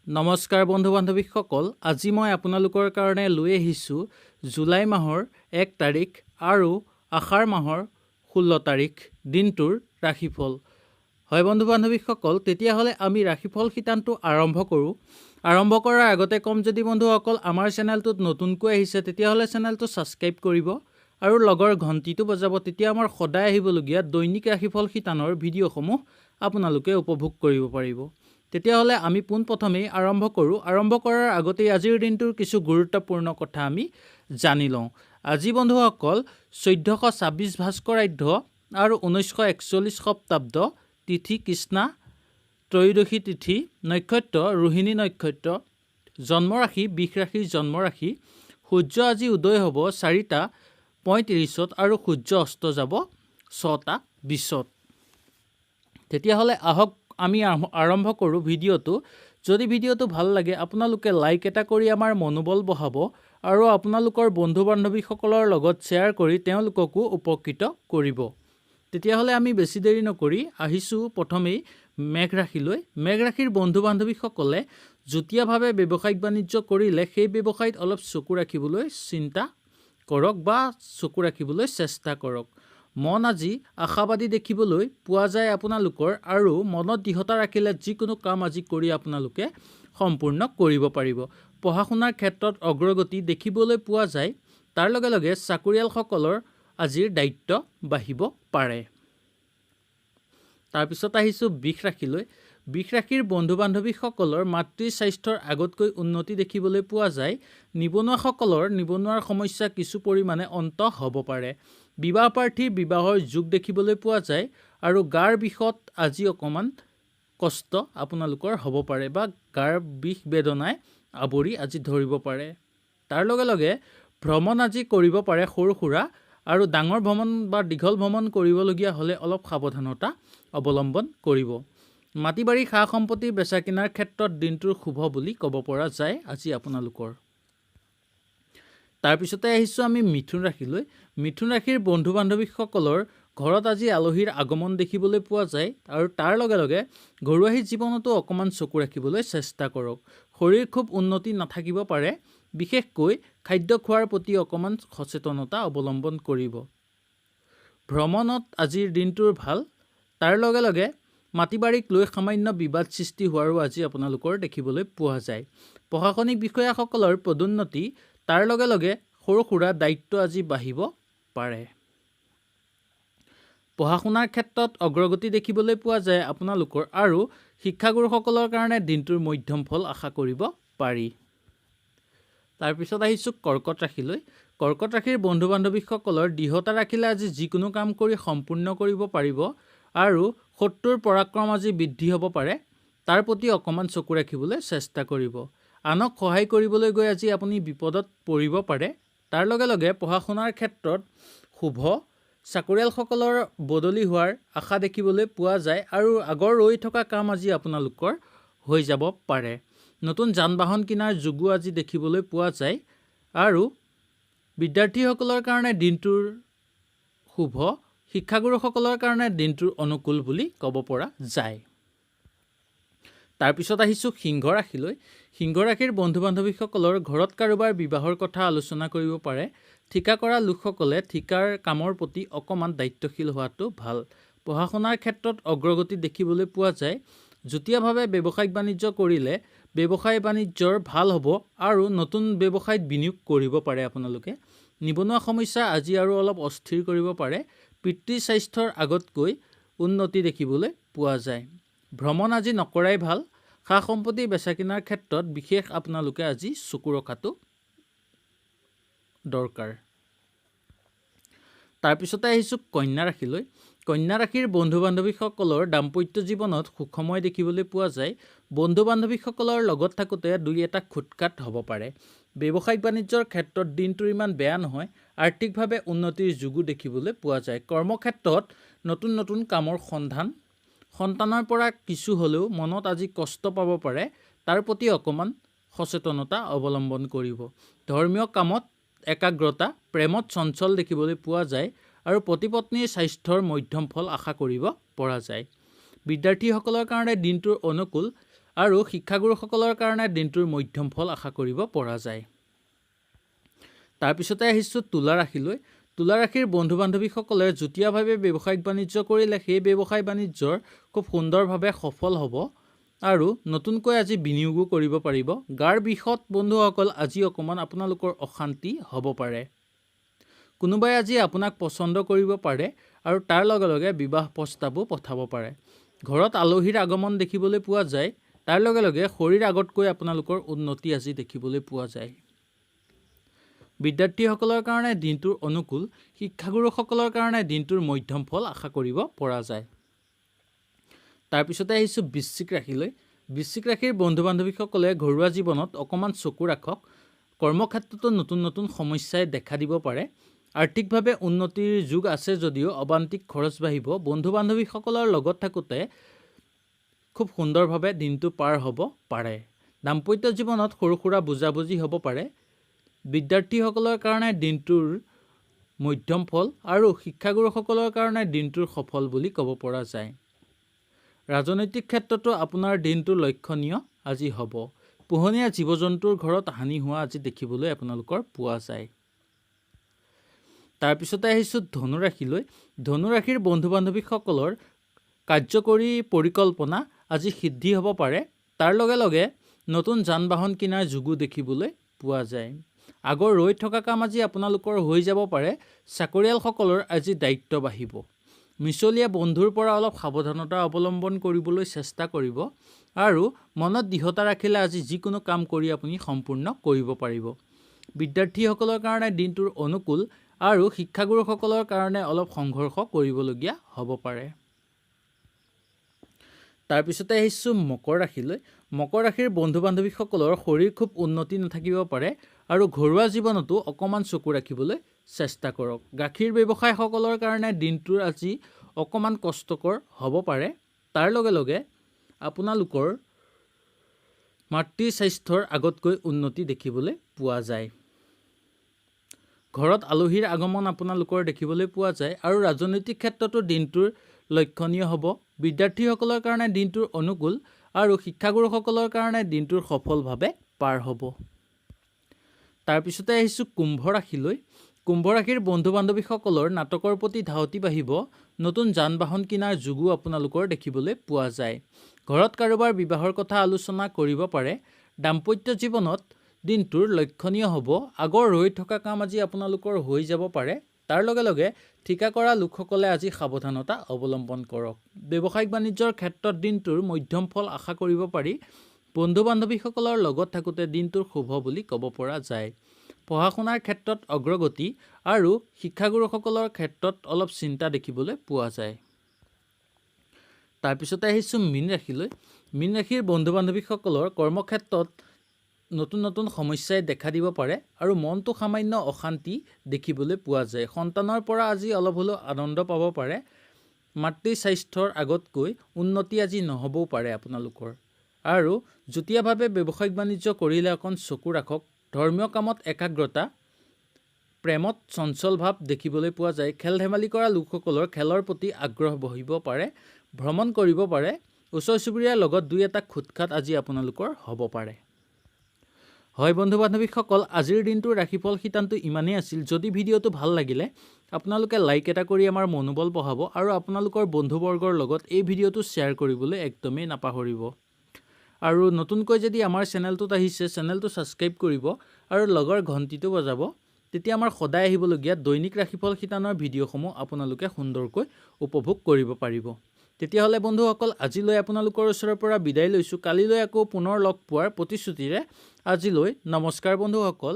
নমস্কাৰ বন্ধু বান্ধৱীসকল, আজি মই আপোনালোকৰ কাৰণে লৈ আহিছোঁ জুলাই মাহৰ 1 তাৰিখ আৰু আষাৰ মাহৰ 16 তাৰিখ দিনটোৰ ৰাশিফল। হয় বন্ধু বান্ধৱীসকল, তেতিয়াহ'লে আমি ৰাশিফল শিতানটো আৰম্ভ কৰোঁ। আৰম্ভ কৰাৰ আগতে ক'ম, যদি বন্ধুসকল আমাৰ চেনেলটোত নতুনকৈ আহিছে তেতিয়াহ'লে চেনেলটো ছাবস্ক্ৰাইব কৰিব আৰু লগৰ ঘণ্টিটো বজাব, তেতিয়া আমাৰ সদায় আহিবলগীয়া দৈনিক ৰাশিফল শিতানৰ ভিডিঅ'সমূহ আপোনালোকে উপভোগ কৰিব পাৰিব। তেতিয়াহ'লে আমি পোনপ্ৰথমেই আৰম্ভ কৰোঁ। আৰম্ভ কৰাৰ আগতেই আজিৰ দিনটোৰ কিছু গুৰুত্বপূৰ্ণ কথা আমি জানি লওঁ। আজি বন্ধুসকল 1426 ভাস্কৰাধ্য আৰু 1941 শতাব্দ, তিথি কৃষ্ণা ত্ৰয়োদশী তিথি, নক্ষত্ৰ ৰোহিণী নক্ষত্ৰ, জন্মৰাশি বৃষ ৰাশিৰ জন্মৰাশি। সূৰ্য আজি উদয় হ'ব 4:35 আৰু সূৰ্য অস্ত যাব 6:20। তেতিয়াহ'লে আহক আমি আৰম্ভ কৰোঁ ভিডিঅ'টো। যদি ভিডিঅ'টো ভাল লাগে আপোনালোকে লাইক এটা কৰি আমাৰ মনোবল বঢ়াব আৰু আপোনালোকৰ বন্ধু বান্ধৱীসকলৰ লগত শ্বেয়াৰ কৰি তেওঁলোককো উপকৃত কৰিব। তেতিয়াহ'লে আমি বেছি দেৰি নকৰি আহিছোঁ প্ৰথমেই মেঘ ৰাশিলৈ। মেঘ ৰাশিৰ বন্ধু বান্ধৱীসকলে যুটীয়াভাৱে ব্যৱসায়িক বাণিজ্য কৰিলে সেই ব্যৱসায়ত অলপ চকু ৰাখিবলৈ চিন্তা কৰক বা চকু ৰাখিবলৈ চেষ্টা কৰক। মন আজি আশাবাদী দেখিবলৈ পোৱা যায় আপোনালোকৰ আৰু মনত দৃঢ়তা ৰাখিলে যিকোনো কাম আজি কৰি আপোনালোকে সম্পূৰ্ণ কৰিব পাৰিব। পঢ়া শুনাৰ ক্ষেত্ৰত অগ্ৰগতি দেখিবলৈ পোৱা যায়, তাৰ লগে লগে চাকৰিয়ালসকলৰ আজিৰ দায়িত্ব বাঢ়িব পাৰে। তাৰপিছত আহিছোঁ বৃষ ৰাশিলৈ। বৃষ ৰাশিৰ বন্ধু বান্ধৱীসকলৰ মাতৃৰ স্বাস্থ্যৰ আগতকৈ উন্নতি দেখিবলৈ পোৱা যায়। নিবনুৱাসকলৰ নিবনুৱাৰ সমস্যা কিছু পৰিমাণে অন্ত হ'ব পাৰে। বিবাহ প্ৰাৰ্থীৰ বিবাহৰ যোগ দেখিবলৈ পোৱা যায় আৰু গাৰ বিষত আজি অকণমান কষ্ট আপোনালোকৰ হ'ব পাৰে বা গাৰ বিষ বেদনাই আৱৰি আজি ধৰিব পাৰে। তাৰ লগে লগে ভ্ৰমণ আজি কৰিব পাৰে সৰু সুৰা আৰু ডাঙৰ ভ্ৰমণ বা দীঘল ভ্ৰমণ কৰিবলগীয়া হ'লে অলপ সাৱধানতা অৱলম্বন কৰিব। মাটি বাৰী সা সম্পত্তি বেচা কিনাৰ ক্ষেত্ৰত দিনটোৰ শুভ বুলি ক'ব পৰা যায় আজি আপোনালোকৰ। তাৰপিছতে আহিছোঁ আমি মিথুন ৰাশিলৈ। মিথুন ৰাশিৰ বন্ধু বান্ধৱীসকলৰ ঘৰত আজি আলহীৰ আগমন দেখিবলৈ পোৱা যায় আৰু তাৰ লগে লগে ঘৰুৱাহী জীৱনতো অকণমান চকু ৰাখিবলৈ চেষ্টা কৰক। শৰীৰ খুব উন্নতি নাথাকিব পাৰে, বিশেষকৈ খাদ্য খোৱাৰ প্ৰতি অকণমান সচেতনতা অৱলম্বন কৰিব। ভ্ৰমণত আজিৰ দিনটোৰ ভাল, তাৰ লগে লগে মাটি বাৰীক লৈ সামান্য বিবাদ সৃষ্টি হোৱাৰো আজি আপোনালোকৰ দেখিবলৈ পোৱা যায়। প্ৰশাসনিক বিষয়াসকলৰ পদোন্নতি, তাৰ লগে লগে সৰু সুৰা দায়িত্ব আজি বাঢ়িব পাৰে। পঢ়া শুনাৰ ক্ষেত্ৰত অগ্ৰগতি দেখিবলৈ পোৱা যায় আপোনালোকৰ আৰু শিক্ষাগুৰুসকলৰ কাৰণে দিনটোৰ মধ্যম ফল আশা কৰিব পাৰি। তাৰপিছত আহিছোঁ কৰ্কট ৰাশিলৈ। কৰ্কট ৰাশিৰ বন্ধু বান্ধৱীসকলৰ দৃঢ়তা ৰাখিলে আজি যিকোনো কাম কৰি সম্পূৰ্ণ কৰিব পাৰিব আৰু শত্ৰুৰ পৰাক্ৰম আজি বৃদ্ধি হ'ব পাৰে, তাৰ প্ৰতি অকণমান চকু ৰাখিবলৈ চেষ্টা কৰিব। আনক সহায় কৰিবলৈ গৈ আজি আপুনি বিপদত পৰিব পাৰে। তাৰ লগে লগে পঢ়া শুনাৰ ক্ষেত্ৰত শুভ, চাকৰিয়ালসকলৰ বদলি হোৱাৰ আশা দেখিবলৈ পোৱা যায় আৰু আগৰ ৰৈ থকা কাম আজি আপোনালোকৰ হৈ যাব পাৰে। নতুন যান বাহন কিনাৰ যোগো আজি দেখিবলৈ পোৱা যায় আৰু বিদ্যাৰ্থীসকলৰ কাৰণে দিনটোৰ শুভ, শিক্ষাগুৰুসকলৰ কাৰণে দিনটোৰ অনুকূল বুলি ক'ব পৰা যায়। তাৰপিছত আহিছোঁ সিংহ ৰাশিলৈ। সিংহ ৰাশিৰ বন্ধু বান্ধৱীসকলৰ ঘৰত কাৰোবাৰ বিবাহৰ কথা আলোচনা কৰিব পাৰে। ঠিকা কৰা লোকসকলে ঠিকাৰ কামৰ প্ৰতি অকণমান দায়িত্বশীল হোৱাটো ভাল। পঢ়া শুনাৰ ক্ষেত্ৰত অগ্ৰগতি দেখিবলৈ পোৱা যায়। যুটীয়াভাৱে ব্যৱসায়িক বাণিজ্য কৰিলে ব্যৱসায় বাণিজ্যৰ ভাল হ'ব আৰু নতুন ব্যৱসায়ত বিনিয়োগ কৰিব পাৰে আপোনালোকে। নিবনুৱা সমস্যা আজি আৰু অলপ অস্থিৰ কৰিব পাৰে। পিতৃ স্বাস্থ্যৰ আগতকৈ উন্নতি দেখিবলৈ পোৱা যায়। ভ্ৰমণ আজি নকৰাই ভাল। সা সম্পত্তি বেচা কিনাৰ ক্ষেত্ৰত বিশেষ আপোনালোকে আজি চকু ৰখাটো দৰকাৰ। তাৰপিছতে আহিছোঁ কন্যা ৰাশিলৈ। কন্যা ৰাশিৰ বন্ধু বান্ধৱীসকলৰ দাম্পত্য জীৱনত সুখময় দেখিবলৈ পোৱা যায়। বন্ধু বান্ধৱীসকলৰ লগত থাকোঁতে দুই এটা খুটখাট হ'ব পাৰে। ব্যৱসায়িক বাণিজ্যৰ ক্ষেত্ৰত দিনটো ইমান বেয়া নহয়। আৰ্থিকভাৱে উন্নতিৰ যোগো দেখিবলৈ পোৱা যায়। কৰ্মক্ষেত্ৰত নতুন নতুন কামৰ সন্ধান, সন্তানৰ পৰা কিছু হ'লেও মনত আজি কষ্ট পাব পাৰে, তাৰ প্ৰতি অকণমান সচেতনতা অৱলম্বন কৰিব। ধৰ্মীয় কামত একাগ্ৰতা, প্ৰেমত চঞ্চল দেখিবলৈ পোৱা যায় আৰু পতি পত্নীৰ স্বাস্থ্যৰ মধ্যম ফল আশা কৰিব পৰা যায়। বিদ্যাৰ্থীসকলৰ কাৰণে দিনটোৰ অনুকূল আৰু শিক্ষাগুৰুসকলৰ কাৰণে দিনটোৰ মধ্যম ফল আশা কৰিব পৰা যায়। তাৰপিছতে আহিছোঁ তুলা ৰাশিলৈ। তুলা ৰাশিৰ বন্ধু বান্ধৱীসকলে যুটীয়াভাৱে ব্যৱসায়িক বাণিজ্য কৰিলে সেই ব্যৱসায় বাণিজ্যৰ খুব সুন্দৰভাৱে সফল হ'ব আৰু নতুনকৈ আজি বিনিয়োগো কৰিব পাৰিব। গাৰ বিষত বন্ধুসকল আজি অকণমান আপোনালোকৰ অশান্তি হ'ব পাৰে। কোনোবাই আজি আপোনাক পচন্দ কৰিব পাৰে আৰু তাৰ লগে লগে বিবাহ প্ৰস্তাৱো পঠাব পাৰে। ঘৰত আলহীৰ আগমন দেখিবলৈ পোৱা যায়। তাৰ লগে লগে শৰীৰ আগতকৈ আপোনালোকৰ উন্নতি আজি দেখিবলৈ পোৱা যায়। বিদ্যাৰ্থীসকলৰ কাৰণে দিনটোৰ অনুকূল, শিক্ষাগুৰুসকলৰ কাৰণে দিনটোৰ মধ্যম ফল আশা কৰিব পৰা যায়। তাৰপিছতে আহিছোঁ বৃশ্চিক ৰাশিলৈ। বৃশ্চিক ৰাশিৰ বন্ধু বান্ধৱীসকলে ঘৰুৱা জীৱনত অকণমান চকু ৰাখক। কৰ্মক্ষেত্ৰতো নতুন নতুন সমস্যাই দেখা দিব পাৰে। আৰ্থিকভাৱে উন্নতিৰ যুগ আছে যদিও অবান্তিক খৰচ বাঢ়িব। বন্ধু বান্ধৱীসকলৰ লগত থাকোঁতে খুব সুন্দৰভাৱে দিনটো পাৰ হ'ব পাৰে। দাম্পত্য জীৱনত সৰু সুৰা বুজাবুজি হ'ব পাৰে। বিদ্যাৰ্থীসকলৰ কাৰণে দিনটোৰ মধ্যম ফল আৰু শিক্ষাগুৰুসকলৰ কাৰণে দিনটোৰ সফল বুলি ক'ব পৰা যায়। ৰাজনৈতিক ক্ষেত্ৰতো আপোনাৰ দিনটো লক্ষণীয় আজি হ'ব। পোহনীয়া জীৱ জন্তুৰ ঘৰত হানি হোৱা আজি দেখিবলৈ আপোনালোকৰ পোৱা যায়। তাৰপিছতে আহিছোঁ ধনুৰাশিলৈ। ধনুৰাশিৰ বন্ধু বান্ধৱীসকলৰ কাৰ্যকৰী পৰিকল্পনা আজি সিদ্ধি হ'ব পাৰে। তাৰ লগে লগে নতুন যান বাহন কিনাৰ যুগো দেখিবলৈ পোৱা যায়। আগৰ ৰৈ থকা কাম আজি আপোনালোকৰ হৈ যাব পাৰে। চাকৰিয়ালসকলৰ আজি দায়িত্ব বাঢ়িব। মিছলীয়া বন্ধুৰ পৰা অলপ সাৱধানতা অৱলম্বন কৰিবলৈ চেষ্টা কৰিব আৰু মনত দৃঢ়তা ৰাখিলে আজি যিকোনো কাম কৰি আপুনি সম্পূৰ্ণ কৰিব পাৰিব। বিদ্যাৰ্থীসকলৰ কাৰণে দিনটোৰ অনুকূল আৰু শিক্ষাগুৰুসকলৰ কাৰণে অলপ সংঘৰ্ষ কৰিবলগীয়া হ'ব পাৰে। তাৰপিছতে আহিছোঁ মকৰ ৰাশিলৈ। মকৰ ৰাশিৰ বন্ধু বান্ধৱীসকলৰ শৰীৰ খুব উন্নতি নাথাকিব পাৰে আৰু ঘৰুৱা জীৱনতো অকণমান চকু ৰাখিবলৈ চেষ্টা কৰক। গাখীৰ ব্যৱসায়ীসকলৰ কাৰণে দিনটোৰ আজি অকণমান কষ্টকৰ হ'ব পাৰে। তাৰ লগে লগে আপোনালোকৰ মাতৃ স্বাস্থ্যৰ আগতকৈ উন্নতি দেখিবলৈ পোৱা যায়। ঘৰত আলহীৰ আগমন আপোনালোকৰ দেখিবলৈ পোৱা যায় আৰু ৰাজনৈতিক ক্ষেত্ৰতো দিনটোৰ লক্ষণীয় হ'ব। বিদ্যাৰ্থীসকলৰ কাৰণে দিনটোৰ অনুকূল আৰু শিক্ষাগুৰুসকলৰ কাৰণে দিনটোৰ সফলভাৱে পাৰ হ'ব। তাৰপিছতে আহিছোঁ কুম্ভ ৰাশিলৈ। কুম্ভ ৰাশিৰ বন্ধু বান্ধৱীসকলৰ নাটকৰ প্ৰতি ধাউতি বাঢ়িব। নতুন যান বাহন কিনাৰ যুগো আপোনালোকৰ দেখিবলৈ পোৱা যায়। ঘৰত কাৰোবাৰ বিবাহৰ কথা আলোচনা কৰিব পাৰে। দাম্পত্য জীৱনত দিনটোৰ লক্ষণীয় হ'ব। আগৰ ৰৈ থকা কাম আজি আপোনালোকৰ হৈ যাব পাৰে। তাৰ লগে লগে ঠিকা কৰা লোকসকলে আজি সাৱধানতা অৱলম্বন কৰক। ব্যৱসায়িক বাণিজ্যৰ ক্ষেত্ৰত দিনটোৰ মধ্যম ফল আশা কৰিব পাৰি। বন্ধু বান্ধৱীসকলৰ লগত থাকোঁতে দিনটোৰ শুভ বুলি ক'ব পৰা যায়। পঢ়া শুনাৰ ক্ষেত্ৰত অগ্ৰগতি আৰু শিক্ষাগুৰুসকলৰ ক্ষেত্ৰত অলপ চিন্তা দেখিবলৈ পোৱা যায়। তাৰপিছতে আহিছোঁ মীন ৰাশিলৈ। মীন ৰাশিৰ বন্ধু বান্ধৱীসকলৰ কৰ্মক্ষেত্ৰত নতুন নতুন সমস্যাই দেখা দিব পাৰে আৰু মনটো সামান্য অশান্তি দেখিবলৈ পোৱা যায়। সন্তানৰ পৰা আজি অলপ হ'লেও আনন্দ পাব পাৰে। মাতৃ স্বাস্থ্যৰ আগতকৈ উন্নতি আজি নহ'বও পাৰে আপোনালোকৰ। আৰু যুটীয়াভাৱে ব্যৱসায়িক বাণিজ্য কৰিলে অকণ চকু ৰাখক। ধৰ্মীয় কামত একাগ্ৰতা, প্ৰেমত চঞ্চল ভাৱ দেখিবলৈ পোৱা যায়। খেল ধেমালি কৰা লোকসকলৰ খেলৰ প্ৰতি আগ্ৰহ বহিব পাৰে। ভ্ৰমণ কৰিব পাৰে। ওচৰ চুবুৰীয়াৰ লগত দুই এটা খুটখাট আজি আপোনালোকৰ হ'ব পাৰে। হয় বন্ধু বান্ধৱীসকল, আজিৰ দিনটোৰ ৰাশিফল শিতানটো ইমানেই আছিল। যদি ভিডিঅ'টো ভাল লাগিলে আপোনালোকে লাইক এটা কৰি আমাৰ মনোবল বঢ়াব আৰু আপোনালোকৰ বন্ধুবৰ্গৰ লগত এই ভিডিঅ'টো শ্বেয়াৰ কৰিবলৈ একদমেই নাপাহৰিব। আৰু নতুনকৈ যদি আমাৰ চেনেলটোত আহিছে, চেনেলটো ছাবস্ক্ৰাইব কৰিব আৰু লগৰ ঘণ্টিটো বজাব। তেতিয়া আমাৰ সদায় আহিবলগীয়া দৈনিক ৰাশিফল শিতানৰ ভিডিঅ'সমূহ আপোনালোকে সুন্দৰকৈ উপভোগ কৰিব পাৰিব। তেতিয়াহ'লে বন্ধুসকল, আজিলৈ আপোনালোকৰ ওচৰৰ পৰা বিদায় লৈছোঁ। কালিলৈ আকৌ পুনৰ লগ পোৱাৰ প্ৰতিশ্ৰুতিৰে আজিলৈ নমস্কাৰ বন্ধুসকল।